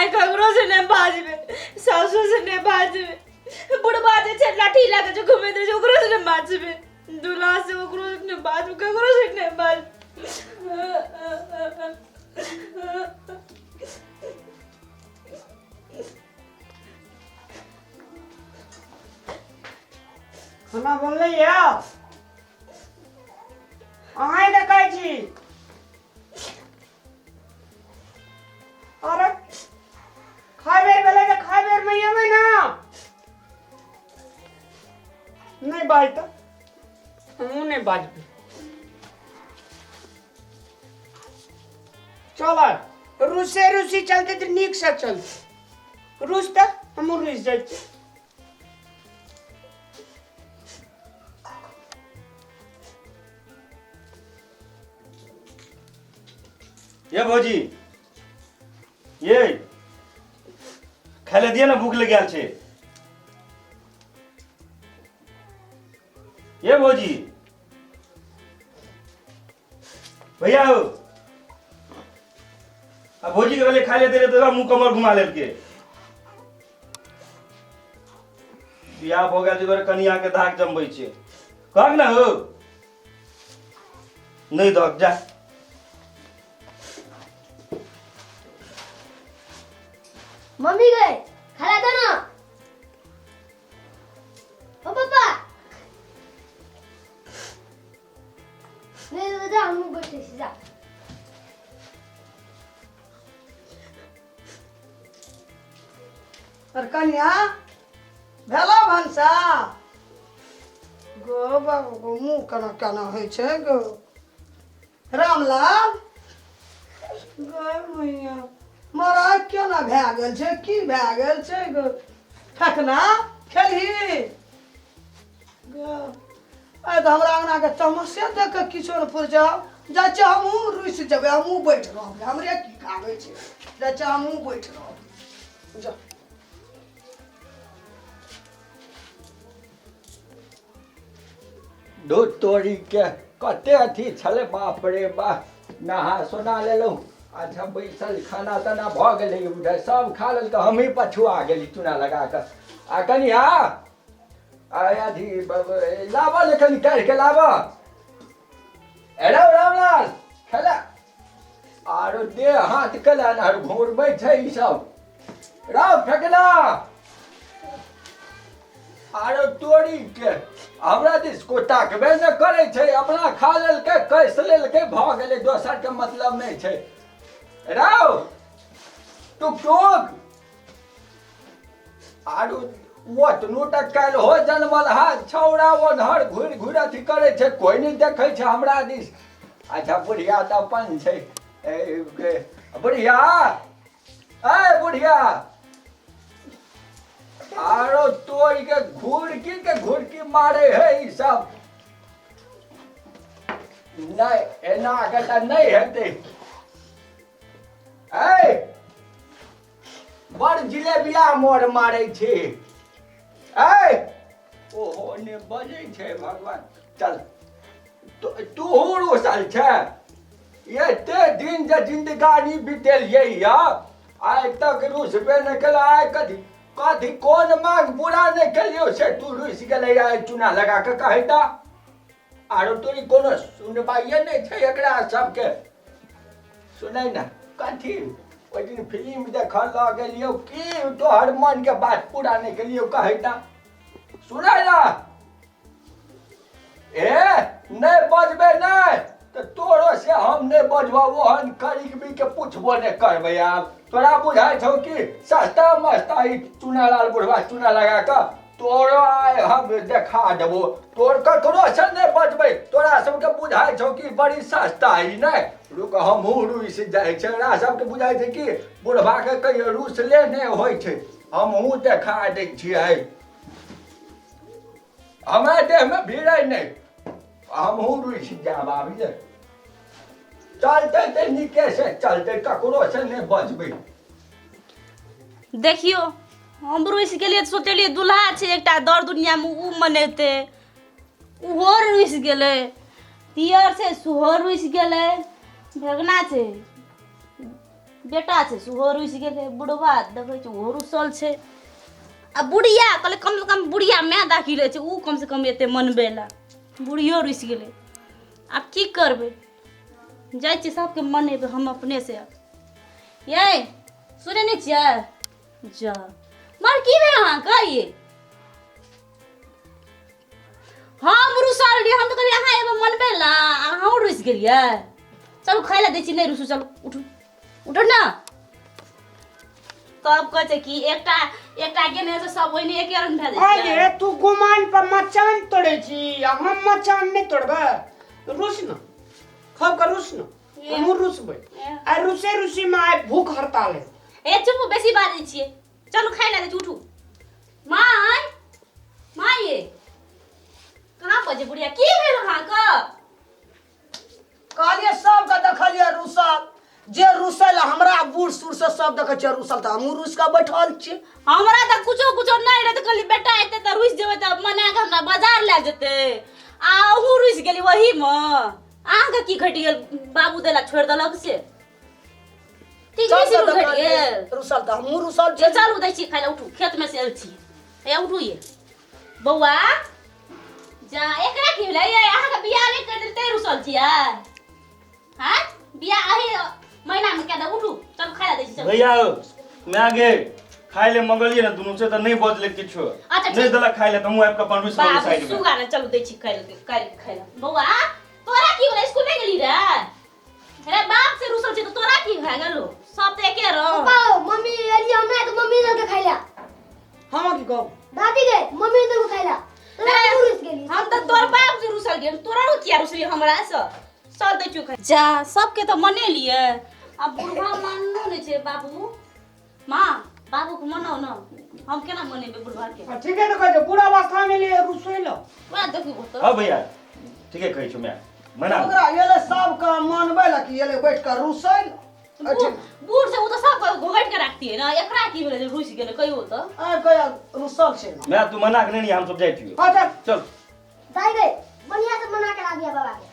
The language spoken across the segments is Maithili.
आइ ककरो से नहि बाजबै, सासु से नहि बाजबै, बुढ़बा जे छै लाठी लए कऽ जे घुमैत रहै छै ओकरो से नहि बाजबै, दूल्हा से ओकरो से नहि बाजबै, ककरो से नहि बाजबै। खाना बनलै यऽ? अहाँके कहै छी। अरे खाय बेर भेलै तऽ खाय बेरमे एबै ने। नहि बाज तऽ हमहूँ नहि बाजबै। चल, रुसे रुसी चलते तऽ नीकसँ चलते। रुस तऽ हमहूँ रुसि जाइ छी। ये भौजी, ये खाय लए दिअ ने, भूख लागि गेल छै। ये भौजी, भैया हो, आ भौजी के कहलियै खाय लए दे तऽ मुँह कमर घुमा लेलकै। बियाह भऽ गेल छै, कनिया के धाक जमबै छै। कहक ने हो, नहि दहक जा। मम्मी गए खाना दो ना। ओ पापा नहीं जा, हम बैठे छी जा। और कन्या, भेलो भनसा गो? बाबू गो, मुँह केना केना होइ छै गो? रामलाल गो मैया, मरा केना भए गेल छै? की भए गेल छै गो? ठकना खेलही गो? आइ तऽ हमरा अङ्गनाके तमसे देख कऽ किछो नहि फुरजाउ। जाइ छियै हमहूँ, रुसि जेबै, हमहूँ बैठ रहबै। हमरे की खाबै छै? जाइ छियै हमहूँ, बैठ रहबै। जा। दूध तोड़ीके कते अथी छलै, बाप रे बाप। नहा सोना लेलहुँ। अच्छा, बैसल खाना ताना भऽ गेलै बुझाइ, सब खा लेलकै, हमही पछुआ गेली चूना लगा कऽ। आ कनि आ आ अथी लाबऽ ने, कनि काढ़ि कऽ लाबऽ। एना रामलाल खेला आरो देह हाथ केला ने घुरबै छै ई सब। राव फेकना, आरो तोरी के हमरा दिस को ताकबे ने करै छै। अपना खा लेलकै, कसि लेलकै, भऽ गेलै, दोसर के मतलब नहि छै। राव टुक टुक, आरो ओतनो तक काल्हि हो जनमल हा छौड़ा ओन्हर घुरि घुरि अथी करै छै, कोइ नहि देखै छै हमरा दिस। अच्छा, बुढ़िया तऽ अपन छै। ए, बुढ़िया, ए बुढ़िया, आरो तोड़ के घुरकी के घुरकी मारे है ई सब। नहि, एना के तऽ नहि हेतै। ए बड़ जिलेबिया मोर मारै छी। ए ओहो ने बजै छै भगवान। चल, तूहू रुसल छै? एते दिन जे जिंदगानी बितेलियै यऽ, आइ तक रुसबे नहि केलौ। आइ कथी कथी कोन मांग पूरा नहि केलियौ से तू रुसि गेलै? आइ चूना लगा कऽ कहै तऽ आरो तोरी कोनो सुनबाइए नहि छै एकरा सबके। सुनै ने, कथी ओहि दिन फिल्म देखऽ लऽ गेलियौ की तोहर मनके बात पूरा नहि केलियौ? कहै तऽ सुनै ने। ए नहि बजबै नहि तऽ तोरो से हम नहि बजबौ। ओहन करीबी के पुछबो नहि करबै। आब तोरा बुझाइ छौ कि सस्ता मस्ता ई चूनालाल बुढ़वा चूना लगा कऽ? तोरो आइ हम देखा देबो। तोर ककरो से नहि बजबै। तोरा सबके बुझाइ छौ कि बड़ी सस्ता ई? नहि, रुक, हमहूँ रुसि जाइ छै। एकरा सबके बुझाइ छै कि बुढ़बाके कहियो रुसले नहि होइ छै। हमहूँ देखा दै छियै। हमरा देहमे भिड़ै नहि, हमहूँ रुसि जायब। आब जे चलतै तऽ नीके से चलतै, ककरो से नहि बजबै। देखियौ, हम रुसि गेलियै तऽ सोचलियै दुल्हा छै एकटा दर दुनियामे, ओ मनेतै, ओहो रुसि गेलै। दियर छै, सेहो रुसि गेलै। भगना छै। बेटा छै सेहो रुसि गेलै, बुढ़बा देखै छै ओहो रुसल छै। आ बुढ़िया कहलै कमसँ कम बुढ़िया माय दाखिल होइ छै, ओ कमसँ कम एतै मनबै लए, बुढ़ियो रुसि गेलै। आब की करबै, जाइ छियै सबके मनेबै हम अपनेसँ। यै सुनै नहि छियै? जा मर की भेल अहाँके? ये हम रुसल रहियै, हम तऽ कहलियै अहाँ एबै मनबै लए, अहूँ रुसि गेलियै। चलू खाय लए दै छी, नहि रुसू, चलू उठू उठू ने। तब कहै छै कि एकटा एकटा गेने से सब ओहिने एके रंग भए जाइ छै। अरे तू गुमान पर मचान तोड़े छी आ हम मचान नहि तोड़बै। रुस न खब के रुस न, हमहूँ रुसबै। आ रुसे रुसी में आइ भूख हड़ताल है। ए चुप, बेसी बाजै छियै, चलू खाय लए दै छी, उठू। माय माय ये कहाँ बजे बुढ़िया, की भेल अहाँके? कहलियै सबके देखलियै रुसल, जे रुसल हमरा बूढ़ सूढ़ से सब देखै छियै रुसल, तऽ हमहूँ रुसि कऽ बैठल छी। हमरा तऽ कुछो कुछो नहि रहै तऽ कहली बेटा एतै तऽ रुसि जेबै तऽ मना कऽ हमरा बाजार लए जेतै, आ अहूँ रुसि गेली ओहीमे। अहाँके की घटि गेल बाबू देला छोड़ि देलक से? ठीक सब बेसी के घटि देखलियै गेल। रुसल तऽ हमहूँ रुसल जे छी। चलू दै छी खाय लए, उठू, खेतमे से आयल छी। ए उठू ये बौआ, जा एकरा की भेलै? ये अहाँके बियाह नहि कर देल तैं रुसल छियै? हाँ बियाह अही महीनामे कए दे। उठू चलू खाय लए दै छी, चलू। भैया माय गे, खाय ले मंगलियै ने दुनू से तऽ नहि बजलै किछो। अच्छा, नहि ठीक। देलक खाय ले तऽ हमहूँ आबि कऽ अपन रुसि गेलहुँ बाबू साइड मे। सुगा ने, चलू दै छी खाय लए, खाय लए। बौआ तोरा की भेलै, स्कूल नहि गेली रे? रे बाप से रुसल छै तऽ तोरा की भए गेलो? सब तऽ एके रंग। पापा मम्मी एलियै हमरा तऽ मम्मी देलकै खाइ लए। हम की कहब? दादी गए मम्मी देलकै खाइ लए, तोरा ए, तू रुसि गेली। हम तऽ तोर बाप से रुसल गेल, तोरा रो किया रुसली हमरा से? चल दै छियौ खाय। जा सबके तऽ मनेलियै, आ बुढ़वा मानलो नहि छै। बाबू माँ बाबूके मनाउ ने, हम केना मनेबै बुढ़वा के? हाँ, ठीके तऽ कहै छै, बूढ़ अवस्था में लिए रुसै ल। वएह देखू तऽ। हाँ भैया ठीके कहै छौ माय, मना। ओकरा एलै सबके मनबै लए कि एलै बैठ कऽ रुसै लए? बूढ़ से ओ तऽ सब घोघटि के राखतियै ने, एकरा की भेलै जे रुसि गेलै कहियो तऽ? आबि कऽ रुसल छै ने। माय तू मना के नहि, हम सब जाइ छियौ। हाँ चल चल। दाई गई बढ़िया से मना के लागिया बाबा के।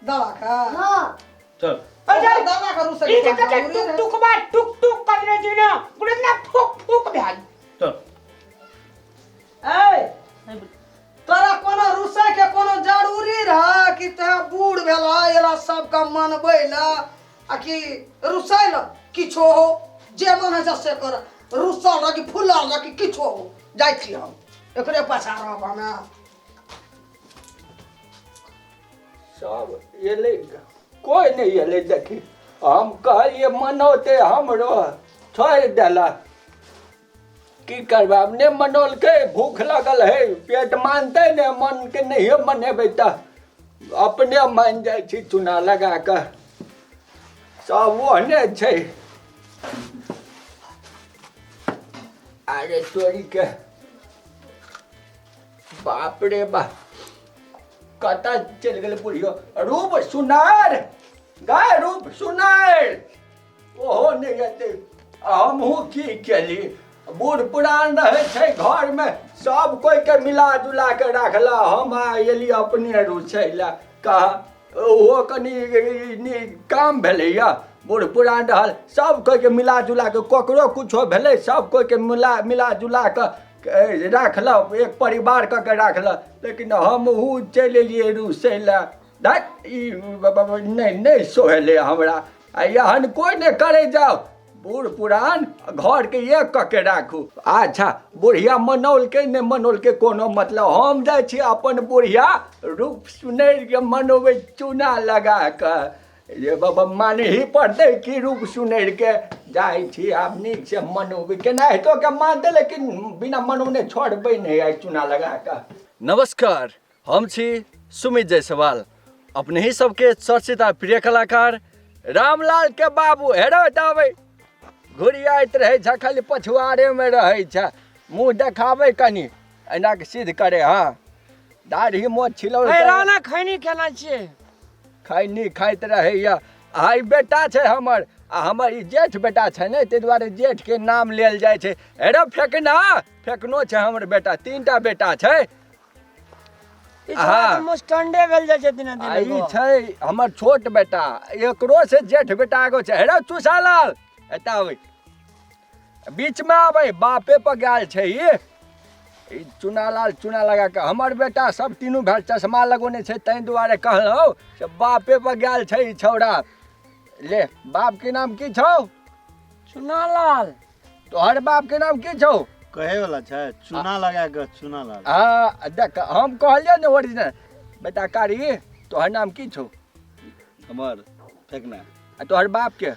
दवा का? हाँ चल। अच्छा दवा का रुसै ई जे कते टुक टुक बा टुक टुक कर रहे छै ने, पूरा ना फूक फूक भेल। चल। ए तोरा कोनो रुसै के कोनो जरूरी रह कि तोरा बूढ़ भेला एला सबके मनबै लए आ कि रुसै लए? किछो हो, जे मन होइ छै से कर, रुसल रह कि फुलल रह कि किछो हो, जाइ छी हम, एकरे पाछा रहब हमे। सब एलै, कोइ नहि एलै। देखी हम कहलियै मनौते, हमरो छोड़ि देलक। की करबै आब, नहि मनौलकै, भूख लगल है, पेट मानतै ने, मनके नहियो मनेबै तऽ अपने मानि जाइ छी। चूना लगा कऽ सब ओहने छै। अरे तोरीके बाप रे बाप, कतऽ चलि गेलै बुढ़ियो? रूप सुनार गाय, रूप सुनार ओहो नहि एतै। हमहूँ की केली, बूढ़ पुरान रहै छै घरमे, सब कोइके मिला जुला के राखला, हम एली अपने रुसै लए। कह ओहो कनि काम भेलैया? बूढ़ पुरान रहल, सब कोइके मिला जुला के, ककरो कुछो भेलै सब कोइके मिला मिला जुला के राखलक, एक परिवार कऽ के राखलक, लेकिन हमहूँ चलि एलियै रुसै लए। धत्, ई नहि नहि सोहेलै हमरा, आ एहन कोइ नहि करै जाउ। बूढ़ पुरान घरके एक कऽ के राखू। अच्छा बुढ़िया मनौलकै नहि मनौलकै कोनो मतलब, हम जाइ छी अपन बुढ़िया रूप सुनैरके मनोबै चूना लगा कऽ। जे बाबा मानही पड़तै कि रूप सुनैरके जाइ छी आब नीकसँ मनोबै, केनाहितो के मानतै, लेकिन बिना मनौने छोड़बै नहि आइ चूना लगा कऽ। नमस्कार, हम छी सुमित जायसवाल, अपने ही सबके चर्चित आ प्रिय कलाकार रामलाल के बाबू। हेरो दाबै घुरियाइत रहै छै, खाली पछुआरेमे रहै छै, मुँह देखाबै कनि एना के सिद्ध करे। हँ दाढ़ी मोछ छिलौल ए राणा खैनी खेना छियै? खैनी खाइत रहैया। आ ई बेटा छै हमर, आ हमर ई जेठ बेटा छै ने, ताहि दुआरे जेठके नाम लेल जाइ छै। हेरो फेकना, फेकनो छै हमर बेटा, 3टा बेटा छै। ई हाँ। मुस्टंडे भेल जाइ छै दिने आ दिने ई छै हमर छोट बेटा, एकरो से जेठ बेटा एगो छै। हेरो चूसालाल, एतऽ आबै, बीचमे आबै, बापे पर गेल छै ई। ई चुनालाल चुना लगा कऽ हमर बेटा सब तीनू भाय चश्मा लगौने छै, ताहि दुआरे कहलहुँ से बापे पर गेल छै ई छौड़ा। ले, बापके नाम की छौ? चुनालाल। तोहर बापके नाम की छौ? कहे वाला छै चूना लगा के चूना लाल। हाँ देख, हम कहलियै ने ओरिजिनल। बेटा कारी, तोहर नाम की छौ? हमर फेकना। आ तोहर बापके?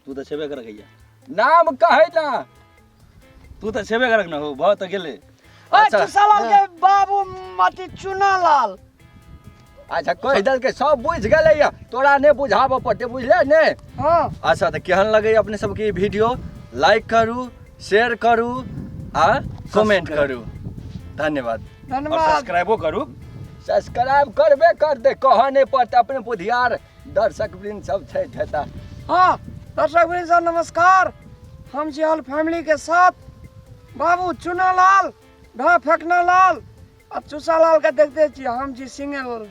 तू तऽ छेबे करक भैया। नाम कहै ना। तू तऽ छेबे करक ना हो, भऽ तऽ गेलै। ओए अच्छा। चुसालाल के बाबू मति चुनालाल। अच्छा, कहि देलकै, सब बुझि गेलैया, तोरा नहि बुझाबऽ पड़तै, बुझले ने? हाँ। अच्छा, तऽ केहन लगैए अपने सबके ई वीडियो? लाइक करू, शेयर करू आ कमेंट करू। धन्यवाद। धन्यवाद। सब्सक्राइबो करू। सब्सक्राइब करबे करतै, कहऽ नहि पड़तै, अपने बुधियार दर्शक वृंद सब छै हेता। हाँ दर्शक वृंद सब नमस्कार, हम छी ऑल फैमिली के साथ बाबू चुनालाल, ढा फेकनालाल आ चूसालाल के देखते छी, हम छी सिंगल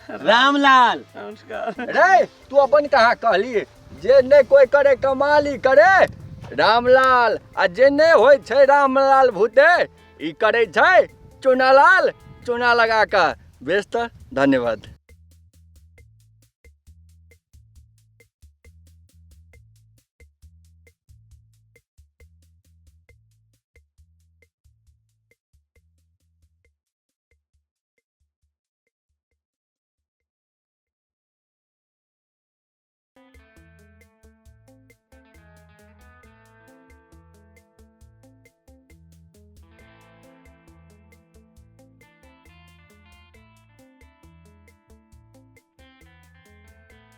रामलाल। नमस्कार। रे तू अपन कहाँ कहली? जे नहि कोइ करे कमाली करे रामलाल, आ जे नहि होइ छै रामलाल भूते, ई करै छै चुनालाल चुना लगा कऽ। बेस तऽ धन्यवाद।